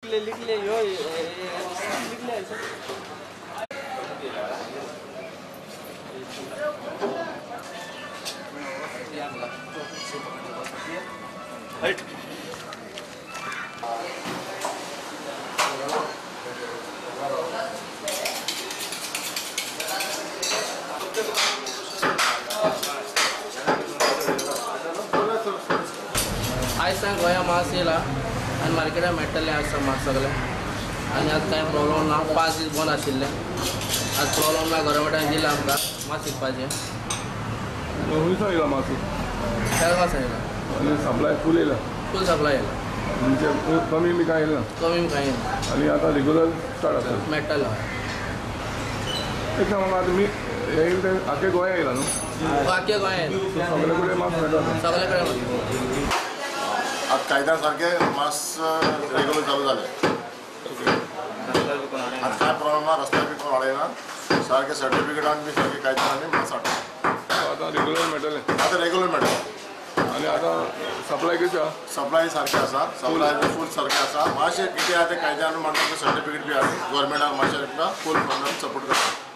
लिख ले यो लिख ले ऐसे। आयज सांग गोंया मास येयला आनी मार्केटान मेळटलें आज मास सगळें आनी आज कांय प्रॉब्लम ना. 5 दीस बंद आशिल्लें, आज प्रॉब्लम ना. गव्हर्मेंटान दिलां आमकां मास विकपाचें. खंयचो येयला मास? बेळगांव येयला. आनी सप्लाय फूल येयला? फूल सप्लाय येयला, म्हणजे कमी बी कांय येयला? कमी बी कांय येयना. आनी आतां रेगुलर स्टार्ट आसा? मेळटलो. एक सांग म्हाका, तुमी हें येयलें तें आख्खे गोंया येयला न्हू? आख्खे गोंया येयला, सगळे कडेन मास मेळटा? सगळे कडेन. आतां कायद्या सारकें मास रेगुलर चालू जालें. आतां कांय प्रॉब्लम ना, रस्त्यार बी कोण वाडयना, सारकें सर्टिफिकेटान बी सारकें कायद्यान आनी मास हाडटा. आतां रेगुलर मेळटलें? आतां रेगुलर मेळटलें. आनी आतां सप्लाय कशी आसा? सप्लाय सारकें आसा, सप्लाय फूल सारकें आसा. मातशें कितें आसा तें कायद्यान मागीर सर्टिफिकेट बी आसा. गव्हर्मेंटान मातशें फूल सपोर्ट करता.